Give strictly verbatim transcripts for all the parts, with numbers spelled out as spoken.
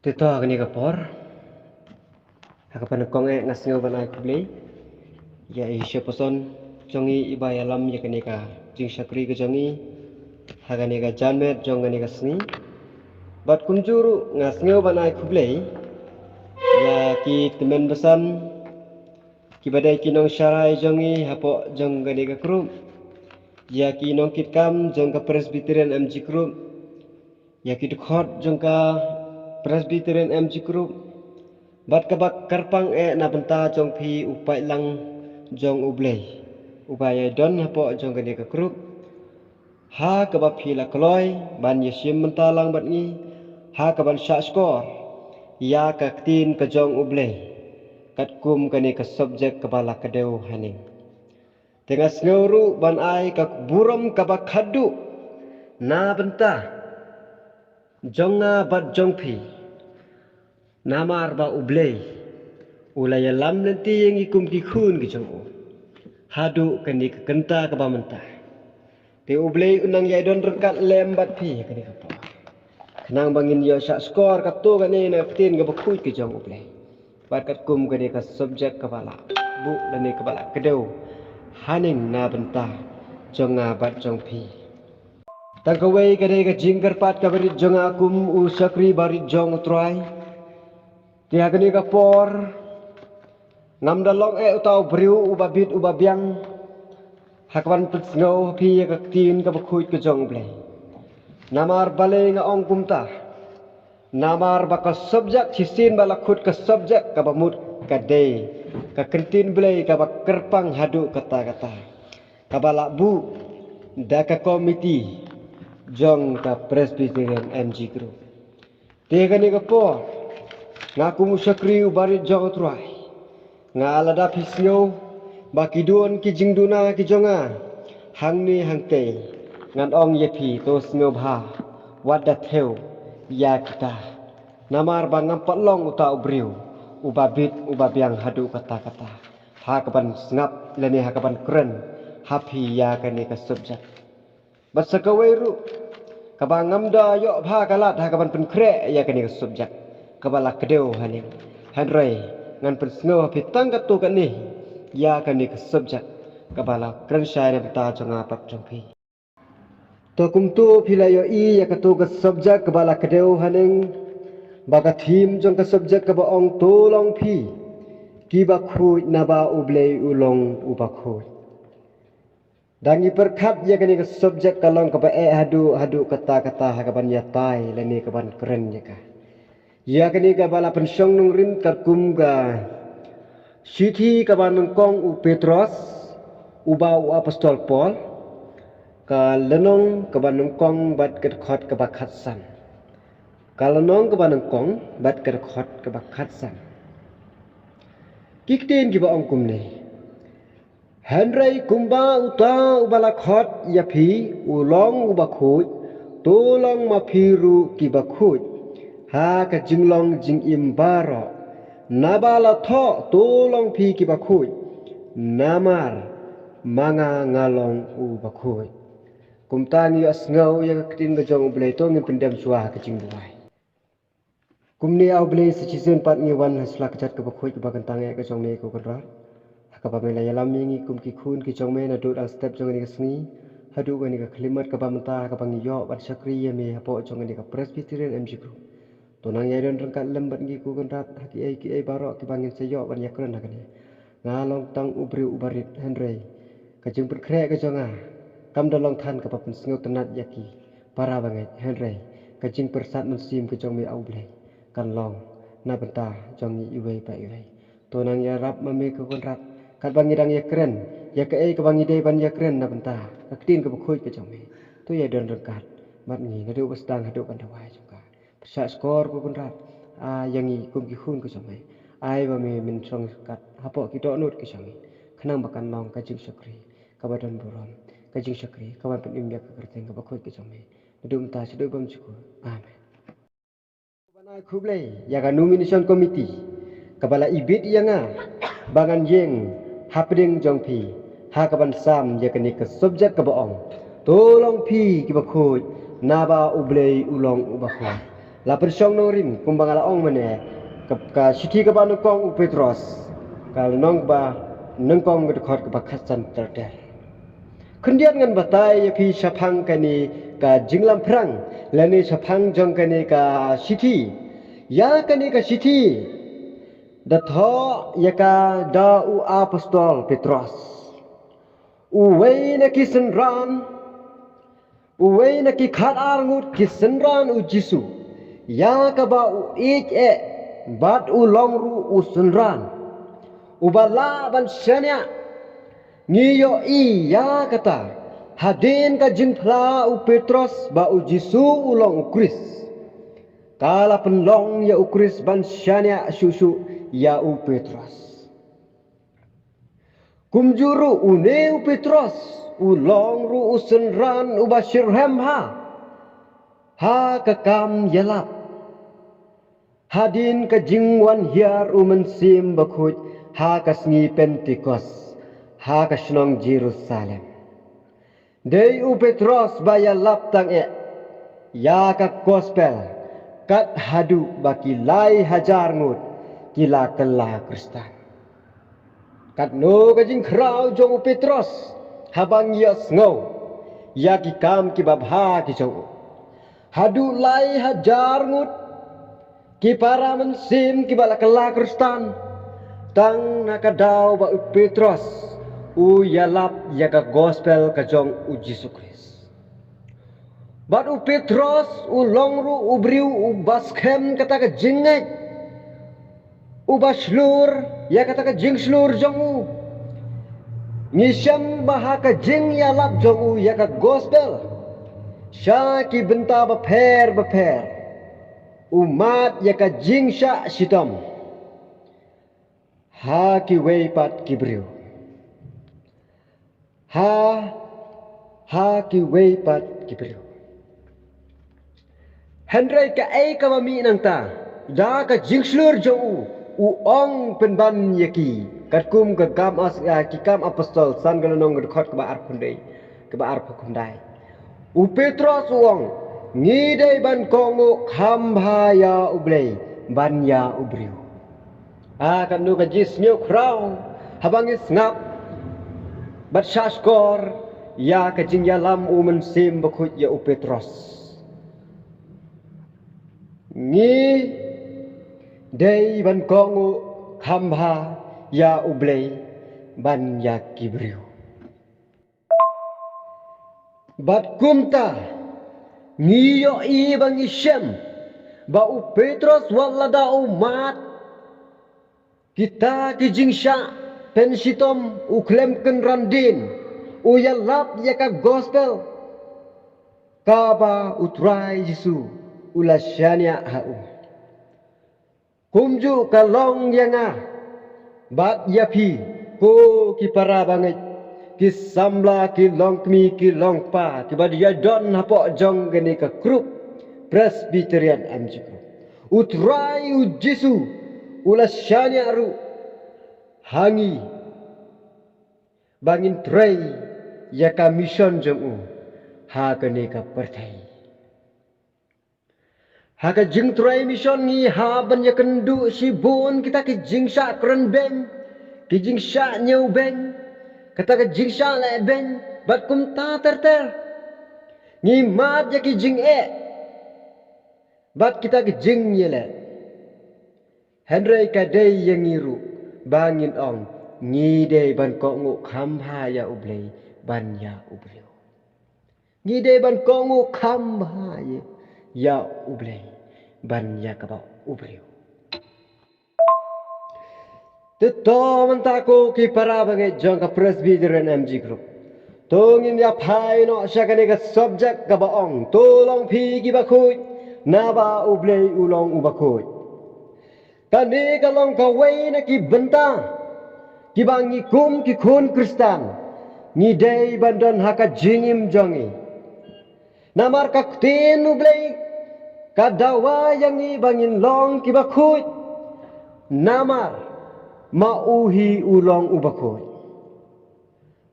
Te to ha kane ka por, ha kaba nyngkong eh nga sngew ban ai khublei ïa i shaposon jong ngi iba ïalam ïa kane ka jingshakri ka jong ngi ha kane ka janmiet jong kane ka sngi. Bad kumjuh ruh nga sngew ban ai khublei ïa ki tymmen basan kiba dei ki nongsharai jong ngi hapoh jong kane ka group, ïa ki nongkitkam jong ka Presbyterian M G Group, ïa ki dkhot jong ka Presbyterian M G Group, bad kaba kyrpang eh na bynta jong phi u paidlang jong U Blei uba ïadon hapoh jong kane ka group, ha kaba phi la kloi ban ïashim bynta lang bad ngi ha kaban shah shkor ïa ka ktien ka jong U Blei katkum kane ka subject kaba la kdew haneng. Te nga sngew ruh ban ai ka burom kaba khadduh na bynta jong nga bad jong phi, namar ba U Blei u la ïalam lynti ïa ngi kum ki khun ki jong u haduh kane ka kynta kaba mynta. Te U Blei u nang ïai don ryngkat lem bad phi ha kane ka por, khnang ba ngin ïoh shah shkor katto katne na ka ktien kaba khuid ka jong U Blei bad katkum kane ka subject kaba la buh lane kaba la kdew haneng na bynta jong nga bad jong phi. Tang kawei ka dei ka jingkyrpad kaba rit jong nga kum u shakri barit jong U Trai. Te ha kane ka por ngam da long eh uta u briew uba bit uba biang ha kaban pynsngew ha phi ïa ka ktien kaba khuid ka jong U Blei. Namar balei nga ong kumta? Namar ba ka subject shisien ba la khot ka subject kaba mut ka dei ka ktien Blei kaba kyrpang haduh katta katta, kaba la buh da ka komiti jong ka Presbyterian M G Group. Te ha kane ka por nga kum u shakri u barit jong U Trai, nga la dap hi sngew ba ki don ki jingduna ki jong nga hangne hangtei. Ngan ong ïa phi, to sngewbha wat da thew ïa kita, namar ba ngam pat long uta u briew uba bit uba biang haduh katta katta ha kaban sngap lane ha kaban kren ha phi ïa kane ka subject. Bad sa kawei ruh kaba ngam da ïoh bha ka lad ha kaban pynkhreh ïa kane ka subject kaba la kdew haneng, hynrei ngan pynsngew ha phi tang katto katne ïa kane ka subject kaba la kren shai na bynta jong nga bad jong phi. To kumto phi la ïohi ïa kato ka subject kaba la kdew haneng, ba ka theme jong ka subject kaba ong to long phi kiba khuid naba U Blei u long uba khuid. Da ngi pyrkhat ïa kane ka subject ka long kaba eh haduh haduh katta katta ha kaban ïatai lane kaban kren ïa ka. Ïa kane kaba la pynshong nongrim katkum ka shithi kaba nyngkong u Petros uba u apostol Paul, ka lynnong kaba nyngkong bad ka dkhot kaba khatsan. Ka lynnong kaba nyngkong bad ka dkhot kaba khatsan. Ki ktien kiba ong kumne. Hynrei kumba uta uba la khot ïa phi u long uba khuid, to long ma phi ruh kiba khuid ha ka jinglong jingim baroh. Naba la thoh to long phi kiba khuid, namar ma nga nga long uba khuid. Kumta ngi ïohsngew ïa ka ktien ka jong U Blei, to ngin pyndem shuwa ha ka jingduwai. Kumne A Blei, sa shisien pat ngi wan ha sla ka jait kaba khuid kaba kyntang eh ka jong me ko Kynrad, ha kaba me la ïalam ïa ngi kum ki khun ki jong me naduh dang step jong kane ka sngi haduh kane ka khyllipmat kaba mynta, ha kaba ngi ïoh ban shakri ïa me hapoh jong kane ka Presbyterian M G Group. To nang ïai don ryngkat lem bad ngi ko Kynrad ha kiei kiei baroh kiba ngin sa ïoh ban ïakren ha kane. Nga long tang u briew uba rit, hynrei ka jingpynkhreh ka jong nga kam da long than kaba pynsngewtynnad ïa ki para bangeit, hynrei ka jingpyrsad mynsiem ka jong me A Blei kan long na bynta jong ngi iwei pa iwei. To nang ïarap ma me ko Kynrad, katba ngi dang ïakren ïa kaei kaba ngi dei ban ïakren na bynta ka ktien kaba khuid ka jong me. To ïai don ryngkat bad ngi naduh ba sdang haduh ban da wai jong ka. Pyrshah shkor ko Kynrad, ai ïa ngi kum ki khun ki jong me. Ai ba me men shong kat hapoh ki dohnud ki jong ngi, khnang ba kan long ka jingshakri kaba don burom, ka jingshakri kaba pynim ïa ka kyrteng kaba khuid ka jong me. Naduh mynta shaduh bymjukut. Amen. Ban ai khublei ïa ka nomination committee kaba la ibit ïa nga ba ngan ïeng hapdeng jong phi ha kaban sam ïa kane ka subject kaba ong, to long phi kiba khuid naba U Blei u long uba khuid. La pynshong nongrim kumba nga la ong mynne, ka, ka shithi kaba nyngkong u Petros, ka lynnong ba nyngkong, ka dkhot kaba khatsan ter ter. Khyndiat ngan batai ïa phi shaphang kane ka jinglamphrang, lane shaphang jong kane ka shithi. Ïa kane ka shithi da thoh ïa ka da u apostol Petros, uwei na ki synran, uwei na ki khatar ngut ki synran u Jisu, ïa kaba u ïeit eh bad u long ruh u synran, uba lah ban shaniah. Ngi ïohi ïa kata hadien ka jingphla u Petros ba u Jisu u long u Khrist. Ka la pynlong ïa u Khrist ban shaniah shuh shuh ïa u Petros. Kumjuh ruh une u Petros u long ruh u synran uba shitrhem ha, ha ka kam ïalap. Hadien ka jingwan hiar u Mynsiem Bakhuid ha ka sngi Pentekost ha ka shnong Jerusalem, dei u Petros ba ïalap tang eh ïa ka gospel, kat haduh ba ki lai hajar ngut ki la kylla Khristan. Katno ka jingkhraw jong u Petros haba ngi ïohsngew ïa ki kam kiba bha ki jong u. Haduh lai hajar ngut ki para mynsiem kiba la kylla Khristan tang na ka daw ba u Petros u ïalap ïa ka gospel ka jong u Jisu Khrist. Bad u Petros u long ruh u briew uba skhem kata ka jingngeit, uba shlur ïa kata ka jingshlur jong u. Ngi shem ba ha ka jingïalap jong u ïa ka gospel sha ki bynta bapher bapher, u mad ïa ka jingshah shitom ha kiwei pat ki briew. Ha, ha kiwei pat ki briew. Hynrei kaei kaba mih nangta, da ka jingshlur jong u, u ong pynban ïa ki, katkum ka kam as, ah, Ki Kam Apostol san, ka lynnong, ka dkhot kaba arphew khyndai, kaba arphew khyndai. U Petros u ong, ngi dei ban kohnguh kham bha ïa U Blei ban ïa u briew. Ah, katno ka jingsngewkhraw haba ngi sngap bad shahshkor ïa ka jingïalam u Mynsiem Bakhuid ïa u Petros. Ngi dei ban kohnguh kham bha ïa U Blei ban ïa ki briew. Bad kumta, ngi ïohi ba ngi shem ba u Petros wat lada u mad kita ki jingshah pynshitom, u khlem kynran dien, u ïalap ïa ka gospel kaba u Trai Jisu u la shaniah ha u. Kumjuh ka long ïa nga bad ïa phi, ko ki para bangeit, ki samla, ki longkmie, ki longkpa, kiba dei ïa don hapoh jong kane ka group Presbyterian M G Group. U Trai u Jisu u la shaniah ruh ha ngi ba ngin trei ïa ka mission jong u ha kane ka pyrthei. Ha ka jingtrei mission ngi hap ban ïakynduh shibun kita ki jingshah kren beiñ, ki jingshah ñiew beiñ, kata ka jingshah leh beiñ, bad kumta ter ter. Ngi mad ïa ki jingeh bad kita ki jingïaleh. Hynrei ka dei ïa ngi ruh ba ngin ong, ngi dei ban kohnguh kham bha ïa U Blei ban ïa u briew. Ngi dei ban kohnguh kham bha ïa, ïa U Blei ban ïa kaba u briew. Te to mynta, ko ki para bangeit jong ka Presbyterian M G Group, to ngin ïa phai noh sha kane ka subject kaba ong, to long phi kiba khuid, naba U Blei u long uba khuid. Kane ka long kawei na ki bynta kiba ngi kum ki khun Khristan ngi dei ban don ha ka jingim jong ngi. Namar ka ktien U Blei ka dawa ïa ngi ba ngin long kiba khuid, namar ma u hi u long uba khuid.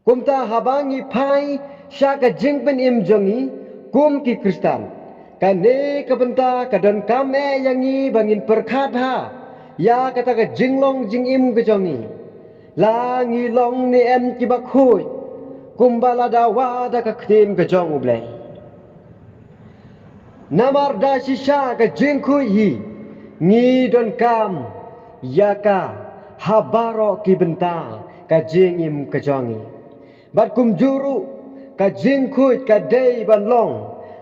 Kumta haba ngi phai sha ka jingpynim jong ngi kum ki Khristan, Kane ka bynta ka donkam eh ïa ngi ba ngin pyrkhat ha ïa kata ka jinglong jingim ka jong ngi. La ngi long ne em kiba khuid kumba la dawa da ka ktien ka jong U Blei. Namar da shisha ka jingkhuid hi ngi donkam ïa ka ha baroh ki bynta ka jingim ka jong ngi. Bad kumjuh ruh ka jingkhuid ka dei ban long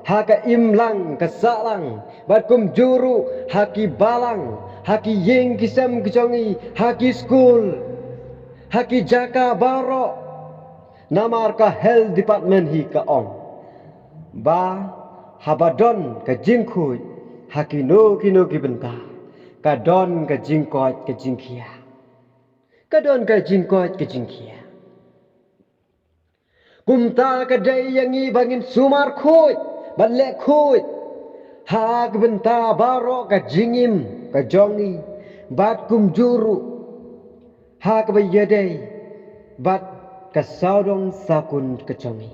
ha ka imlang ka sahlang, bad kumjuh ruh ha ki balang, ha ki ïing ki sem ki jong ngi, ha ki skul, ha ki jaka baroh. Namar ka health department hi ka ong ba haba don ka jingkhuid ha kino kino ki bynta, ka don ka jingkoit ka jingkhiah. Ka don ka jingkoit ka jingkhiah. Kumta ka dei ïa ngi ba ngin sumar khuid bad leh khuid ha ka bynta baroh ka jingim ka jong ngi, bad kumjuh ruh ha kaba ïadei bad ka sawdong sawkun ka jong ngi.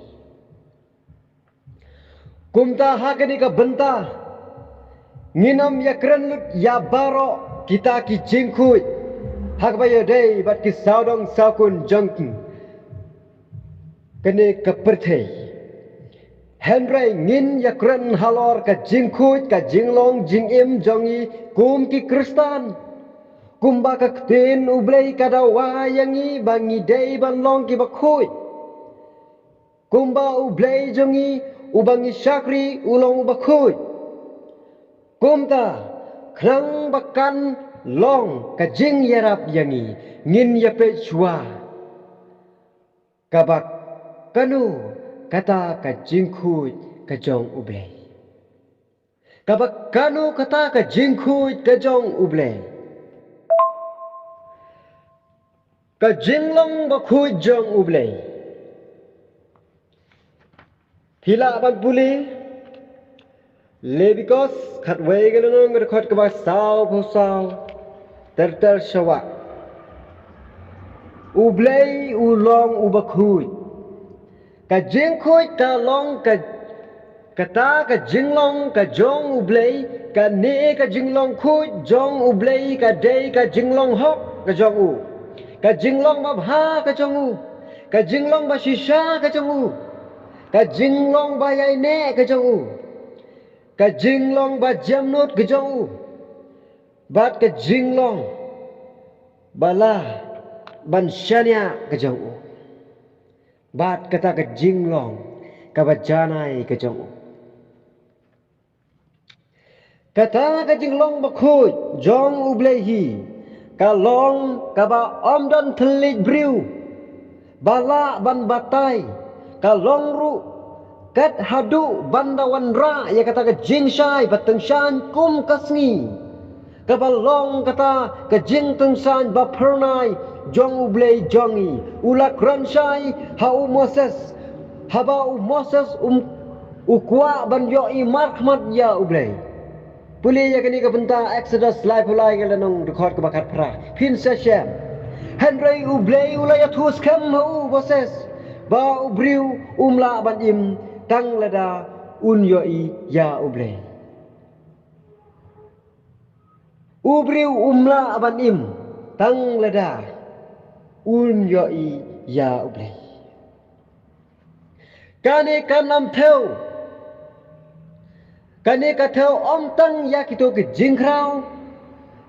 Kumta ha kane ka bynta ngin ym ïakren lut ïa baroh kita ki jingkhuid ha kaba ïadei bad ki sawdong sawkun jong kane ka pyrthei. Hynrei ngin ïakren halor ka jingkhuid ka jinglong jingim jong ngi kum ki Khristan. Kumba ka ktien U Blei ka dawa ïa ngi ba ngi dei ban long kiba khuid. Kumba U Blei jong ngi uba ngi shakri u long uba khuid. Kumta khnang ba kan long ka jingïarap ïa ngi, ngin ïapeit shuwa kaba kano kata ka jingkhuid ka jong U Blei. Kaba kano kata ka jingkhuid ka jong U Blei. Ka jinglong bakhuid jong U Blei. Phi lah ban pule Lebitikos khatwei ka lynnong ka dkhot kaba saw phew saw ter ter sha wah. U Blei u long uba khuid. Ka jingkhuid ka long ka, kata ka jinglong ka jong U Blei, kane ka jinglong khuid jong U Blei ka dei ka jinglong hok ka jong u, ka jinglong babha ka jong u, ka jinglong bashisha ka jong u, ka jinglong baïaineh ka jong u, ka jinglong bajemnud ka jong u, bad ka jinglong balah ban shaniah ka jong u, bad kata ka jinglong kaba janai ka jong u. Kata ka jinglong bakhuid jong U Blei hi ka long kaba ym don thylliej briew ba lah ban batai, ka long ruh kat haduh ban da wanrah ïa kata ka jingshai ba tyngshaiñ kum ka sngi. Kaba long kata ka jingtyngshaiñ ba phyrnai jong U Blei jong ngi, u la kren shai ha u Moses, haba u Moses um, u kwah ban ïohi markhmat ïa U Blei. Pule ïa kane ka bynta Exodus laiphew lai ka lynnong dkhot kaba khatphra. Phin sa shem. Hynrei U Blei u la ïathuh skhem ha u Moses ba u briew um lah ban im tang lada un ïohi ïa U Blei. U briew um lah ban im tang lada un ïohi ïa U Blei. Kane kan ym thew. Kane ka thew ym tang ïa kito ki jingkhraw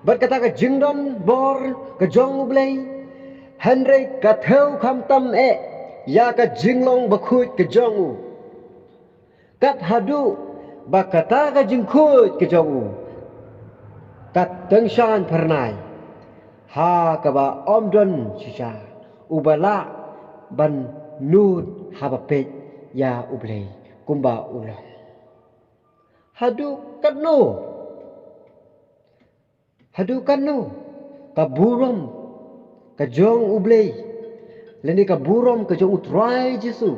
bad kata ka jingdon bor ka jong U Blei. Hynrei ka thew khamtam eh ïa ka jinglong bakhuid ka jong u. Kat haduh ba kata ka jingkhuid ka jong u ka tyngshaiñ phyrnai ha kaba ym don shisha uba lah ban nud haba peit ïa U Blei kumba u long. Haduh katno? Haduh katno ka burom ka jong U Blei, lane ka burom ka jong U Trai Jisu,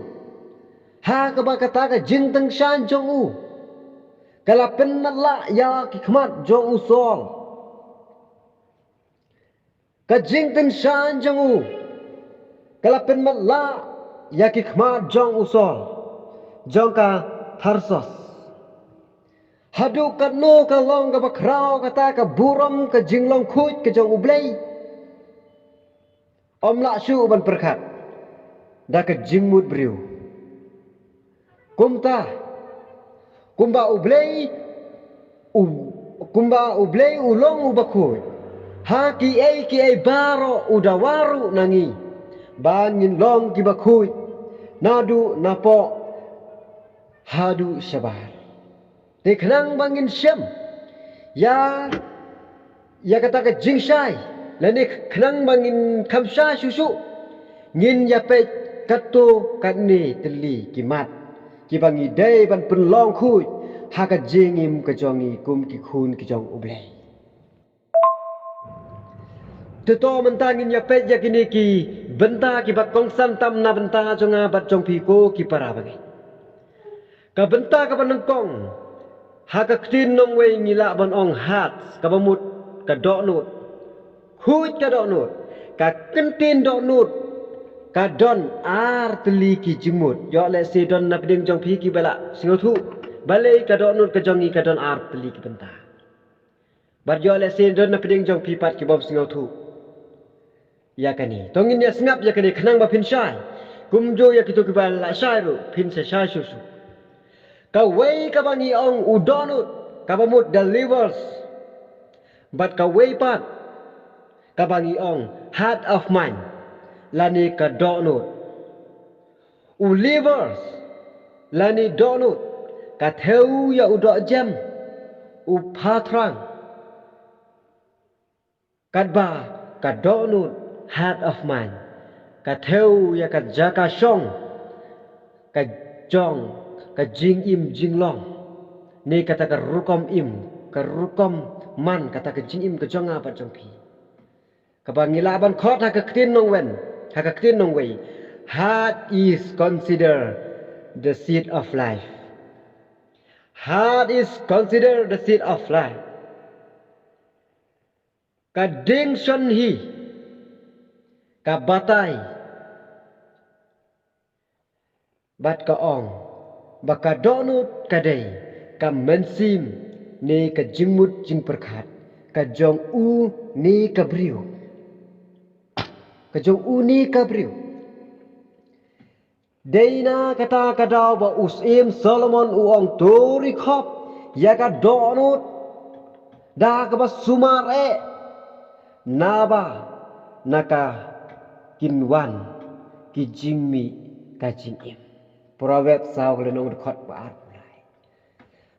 ha kaba kata ka jingtyngshaiñ jong u ka la pynmatlah ïa ki khmat jong u Saul? Ka jingtyngshaiñ jong u ka la pynmatlah ïa ki khmat jong u Saul jong ka Tarsus. Haduh katno ka long kaba khraw kata ka burom ka jinglong khuid ka jong U Blei. Ym lah shuh ban pyrkhat da ka jingmut briew. Kumta, kumba U Blei, u, kumba U Blei u long uba khuid, ha kiei kiei baroh u dawa ruh na ngi ba ngin long kiba khuid, naduh napoh haduh shabar. Te khnang ba ngin shem ïa, ïa kata ka jingshai, lane khnang ba ngin kham shai shuh shuh, ngin ïa peit katto katne tylli ki mat kiba ngi dei ban pynlong khuid ha ka jingim ka jong ngi kum ki khun ki jong U Blei. Te to mynta ngin ïa peit ïa kine ki bynta kiba kongsan tam na bynta jong nga bad jong phi ko ki para bangeit. Ka bynta kaba nyngkong, ha ka ktien nongwei ngi lah ban ong heart, kaba mut ka dohnud. Khuid ka dohnud, ka kyntien dohnud ka don ar tylli ki jingmut. Ïoh lehse don na pdeng jong phi kiba la sngewthuh balei ka dohnud ka jong ngi ka don ar tylli ki bynta. Bad ïoh lehse don na pdeng jong phi pat ki bym sngewthuh ïa kane. To ngin ïa sngap ïa kane khnang ba phin shai. Kumjuh ïa kito kiba la shai ruh phin sa shai shuh shuh. Kawei kaba ngi ong u dohnud, kaba mut the livers. Bad kawei pat kaba ngi ong heart of mine, lane ka dohnud. U livers lane dohnud ka thew ïa u dohjem, u pathrang. Katba ka dohnud, heart of mine, ka thew ïa ka jaka shong ka jong ka jingim jinglong, ne kata ka rukom im, ka rukom man, kata ka jingim ka jong nga bad jong phi. Kaba ngi lah ban khot ha ka ktien nongwei, ha ka ktien nongwei, heart is considered the seat of life. Heart is considered the seat of life. Ka diengshon hi ka batai bad ka ong ba ka dohnud ka dei ka mynsiem ne ka jingmut jingpyrkhat ka jong u ne ka briew. Ka jong u ne ka briew. Dei na kata ka daw ba u Syiem Solomon u ong, to ri khop ïa ka dohnud da kaba sumar eh, naba na ka kin wan ki jingmih ka jingim. Proverb saw ka lynnong dkhot ba arphew lai.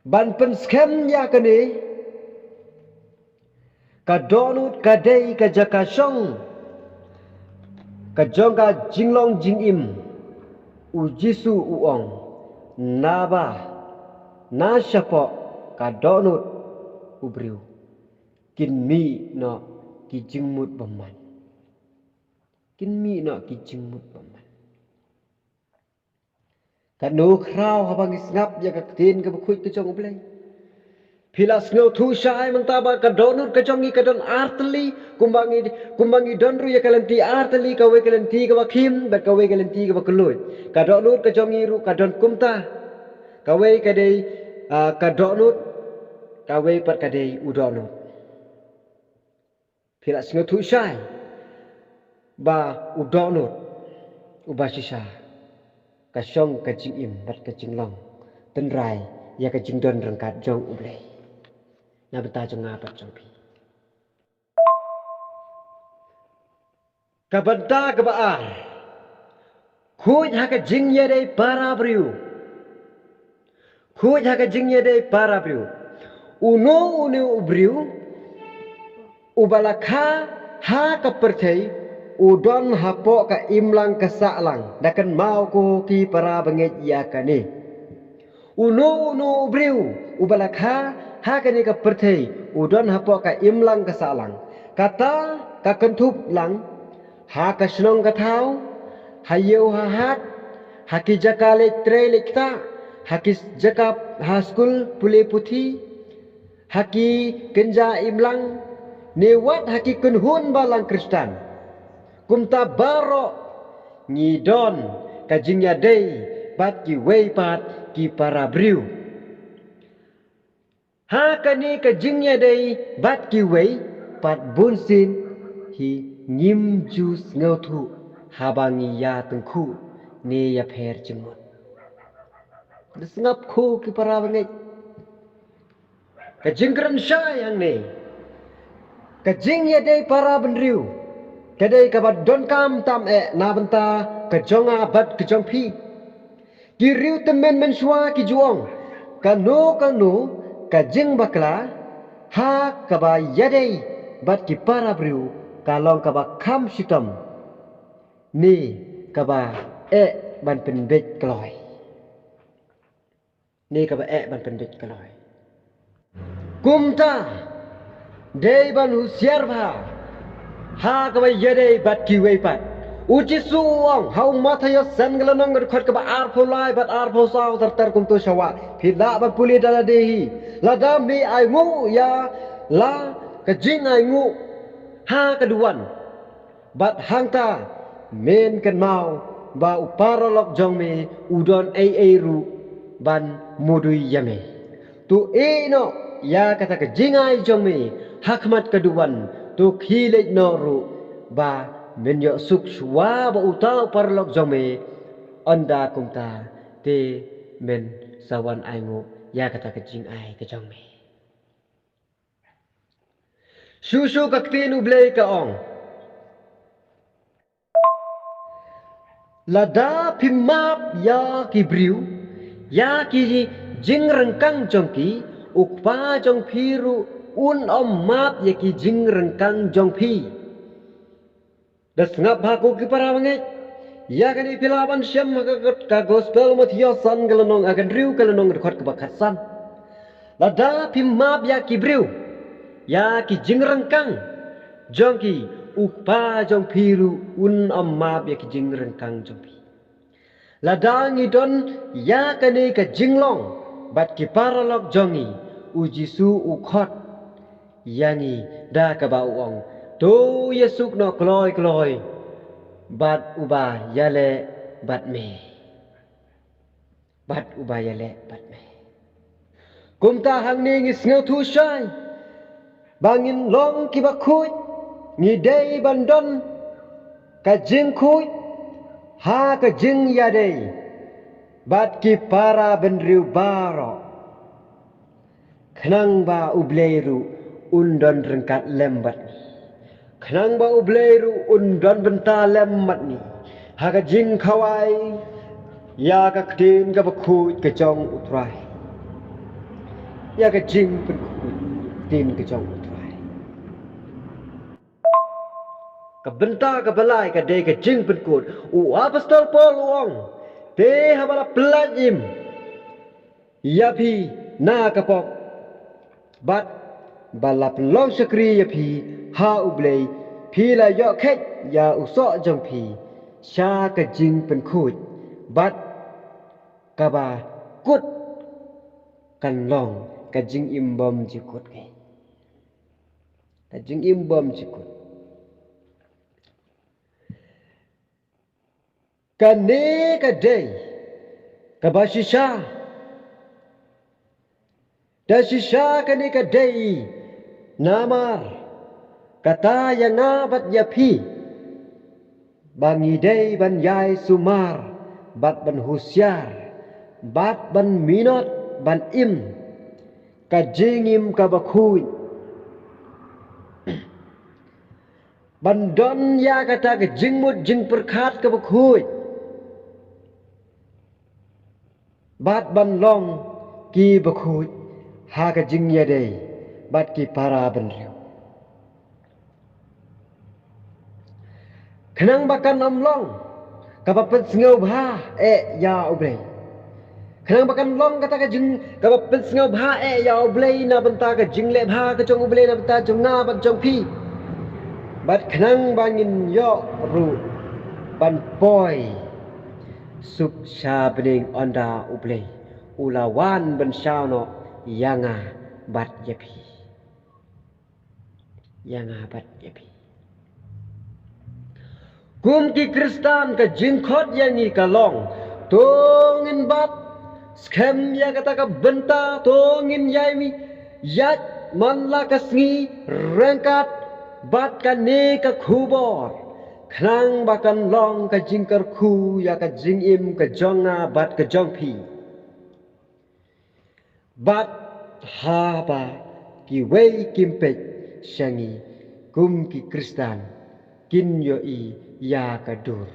Ban pynskhem ïa kane, ka dohnud ka dei ka jaka shong ka jong ka jinglong jingim. U Jisu u ong, naba na shapoh ka dohnud u briew kin mih noh ki jingmut bymman. Kin mih noh ki jingmut bymman. Katno khraw haba ngi sngap ïa ka ktien kaba khuid ka jong U Blei. Phi la sngewthuh shai mynta ba ka dohnud ka jong ngi ka don ar tylli, kumba ngi, kumba ngi don ruh ïa ka lynti ar tylli, kawei ka lynti kaba khim bad kawei ka lynti kaba kylluid. Ka dohnud ka jong ngi ruh ka don kumta. Kawei ka dei, ah, ka dohnud, kawei pat ka dei u dohnud. Phi la sngewthuh shai ba u dohnud uba shisha ka shong ka jingim bad ka jinglong tynrai ïa ka jingdon ryngkat jong U Blei na bynta jong nga bad jong phi. Ka bynta kaba ar, khuid ha ka jingïadei para briew. Khuid ha ka jingïadei para briew. Uno uno u briew uba la kha ha ka pyrthei u don hapoh ka imlang ka sahlang. Da kynmaw ko ki para bangeit ïa kane. Uno uno u briew uba la kha ha kane ka pyrthei u don hapoh ka imlang ka sahlang. Kata ka kynthup lang ha ka shnong ka thaw, ha ïew ha hat, ha ki jaka leit trei leit ktah, ha ki jaka, ha skul pule puthi, ha ki kynja imlang, ne wat ha ki kynhun balang Khristan. Kumta baroh ngi don ka jingïadei bad kiwei pat ki para briew. Ha kane ka jingïadei bad kiwei pat bunsien hi ngim ju sngewthuh haba ngi ïa tyngkhuh ne ïa pher jingmut. Da sngap ko ki para bangeit. Ka jingkren shai hangne. Ka jingïadei para bynriew ka dei kaba donkam tam eh na bynta ka jong nga bad ka jong phi. Ki riew tymmen mynshuwa ki ju ong, kano kano ka jingbakla ha kaba ïadei bad ki para briew ka long kaba kham shitom ne kaba eh ban pynbeit kloi. Ne kaba eh ban pynbeit kloi. Kumta dei ban husiar bha ha kaba ïadei bad kiwei pat. U Jisu u ong ha u Mathaios san ka lynnong ka dkhot kaba arphew lai bad arphew saw, ter ter kumto sha wah. Phi lah ban pule da lade hi. Lada me ainguh ïa la ka jingainguh ha ka duwan, bad hangta men kynmaw ba u paralok jong me u don ei ei ruh ban mudui ïa me. To ïeh noh ïa kata ka jingai jong me ha khmat ka duwan, to khie leit noh ruh ba men ïoh suk shuwa ba uta u paralok jong me. Ynda kumta te men sa wan ainguh ïa kata ka jingai ka jong me. Shuh shuh ka ktien U Blei ka ong, lada phim map ïa ki briew ïa ki jingryngkang jong ki, U Kpa jong phi ruh un ym map ïa ki jingryngkang jong phi. Da sngap bha ko ki para bangeit. Ïa kane phi lah ban shem ha ka, ka gospel Mathaios san ka lynnong, ka hynriew ka lynnong, ka dkhot kaba khatsan. Lada phim map ïa ki briew ïa ki jingryngkang jong ki, U Kpa jong phi ruh un ym map ïa ki jingryngkang jong phi. Lada ngi don ïa kane ka jinglong bad ki paralok jong ngi, U Jisu u khot ïa ngi da kaba u ong, to ïasuk noh kloi kloi bad uba ïaleh bad me. Bad uba ïaleh bad me. Kumta hangne ngi sngewthuh shai ba ngin long kiba khuid, ngi dei ban don ka jingkhuid ha ka jingïadei bad ki para bynriew baroh. Khnang ba U Blei ruh un don ryngkat lem bad ngi. Khnang ba U Blei ruh un don bynta lem bad ngi ha ka jingkhawai ïa ka ktien kaba khuid ka jong U Trai. Ïa ka jingpynkhuid ktien ka jong U Trai. Ka bynta kaba lai ka dei ka jingpynkhuid. U apostol Paul u ong, te haba la pyllait im ïa phi na ka pop bad ba la pynlong shakri ïa phi ha U Blei, phi la ïoh kheit ïa u soh jong phi sha ka jingpynkhuid, bad kaba kut kan long ka jingim bymjukut. Ka jingim bymjukut. Kane ka dei kaba shisha. Da shisha kane ka dei namar kata ïa nga bad ïa phi, ba ngi dei ban ïai sumar bad ban husiar bad ban minot ban im ka jingim kaba khuid. Ban don ïa kata ka jingmut jingpyrkhat kaba khuid. Bad ban long kiba khuid ha ka jingïadei bad ki para bynriew. Khnang ba kan ym long kaba pynsngewbha eh ïa U Blei. Khnang ba kan long kata ka jing, kaba pynsngewbha eh ïa U Blei na bynta ka jingleh bha ka jong U Blei na bynta jong nga bad jong phi. Bad khnang ba ngin ïoh ruh ban poi suk sha bneng ynda U Blei u la wan ban shaw noh ïa nga bad ïa phi. Ïa nga bad ïa phi. Kum ki Khristan ka jingkhot ïa ngi ka long, to ngin bat skhem ïa kata ka bynta, to ngin ïai mi, Ïaid man la ka sngi ryngkat bad kane ka khubor, khnang ba kan long ka jingkyrkhu ïa ka jingim ka jong nga bad ka jong phi. Bad haba kiwei kim peit sha ngi kum ki Khristan, kin ïohi ïa ka dur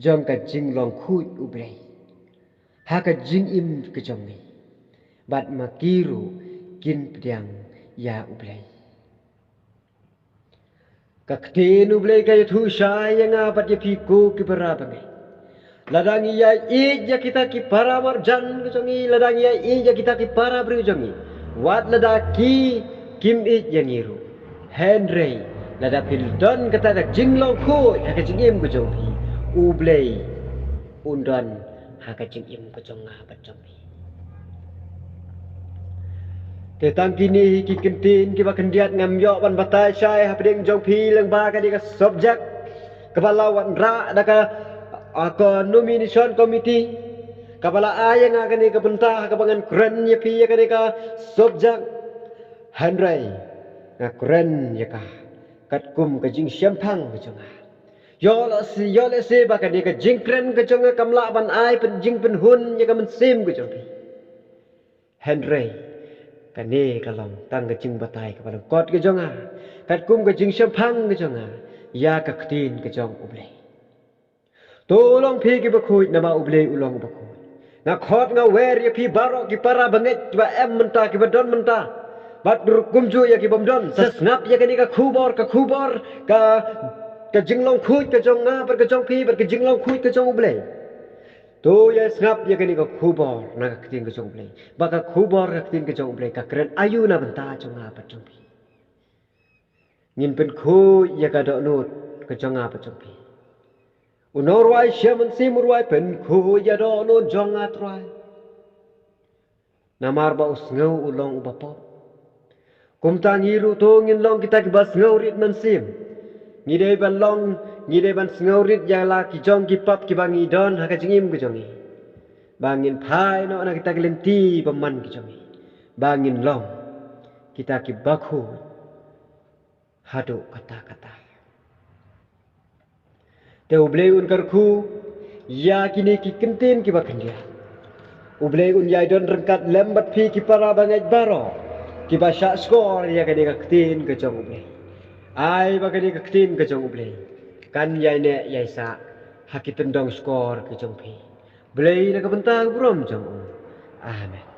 jong ka jinglong khuid U Blei ha ka jingim ka jong ngi, bad ma ki ruh kin pdiang ïa U Blei. Ka ktien U Blei ka ïathuh shai ïa nga bad ïa phi ko ki para bangeit. Lada ngi ïa ïeit ïa kita ki para marjan ka jong ngi, lada ngi ïa ïeit ïa kita ki para briew jong ngi, wat lada ki kim ïeit ïa ngi ruh, hynrei lada phi don kata ka jinglong khuid ha ka jingim ka jong phi, U Blei un don ha ka jingim ka jong nga bad jong phi. Te tang kine hi ki kyntien kiba khyndiat ngam ïoh ban batai shai hapdeng jong phi lyngba kane ka subject kaba la wanrah da ka, ah, ka nomination committee kaba la ai ïa nga kane ka bynta kaba ngan kren ïa phi ïa kane ka subject. Hynrei nga kren ïa ka katkum ka jingshemphang ka jong nga. Ïoh lehse, ïoh lehse ba kane ka jingkren ka jong nga kam lah ban ai pyn-, jingpynhun ïa ka mynsiem ka jong phi. Hynrei kane ka long tang ka jingbatai kaba lyngkot ka jong nga katkum ka jingshemphang ka jong nga ïa ka ktien ka jong U Blei. To long phi kiba khuid namar U Blei u long uba khuid. Nga khot nga wer ïa phi baroh ki para bangeit kiba em mynta, kiba don mynta, bad ruh kumjuh ïa ki bym don. Sa sngap ïa kane ka khubor, ka khubor ka, ka jinglong khuid ka jong nga bad ka jong phi bad ka jinglong khuid ka jong U Blei. To ïa sngap ïa kane ka khubor na ka ktien ka jong U Blei. Ba ka khubor ka ktien ka jong U Blei ka kren aïu na bynta jong nga bad jong phi. Ngin pynkhuid ïa ka dohnud ka jong nga bad jong phi. U nongrwai shimet mynsiem u rwai, pynkhuid ïa dohnud jong nga Trai. Namar ba u sngew u long uba pop. Kumta ngi ruh to ngin long kita kiba sngewrit mynsiem. Ngi dei ban long, ngi dei ban sngewrit ïa la ki jong ki pop kiba ngi don ha ka jingim ka jong ngi. Ba ngin phai noh na kita ki lynti bymman ki jong ngi. Ba ngin long kita kiba khuid haduh katta katta. Te U Blei un kyrkhu ïa kine ki kyntien kiba khyndiat. U Blei un ïai don ryngkat lem bad phi ki para bangeit baroh kiba shah shkor ïa kane ka ktien ka jong U Blei. Ai ba kane ka ktien ka jong U Blei kan ïai neh ïai sah ha ki tyndong shkor ka jong phi. Blei na ka bynta ka burom jong u. Amen.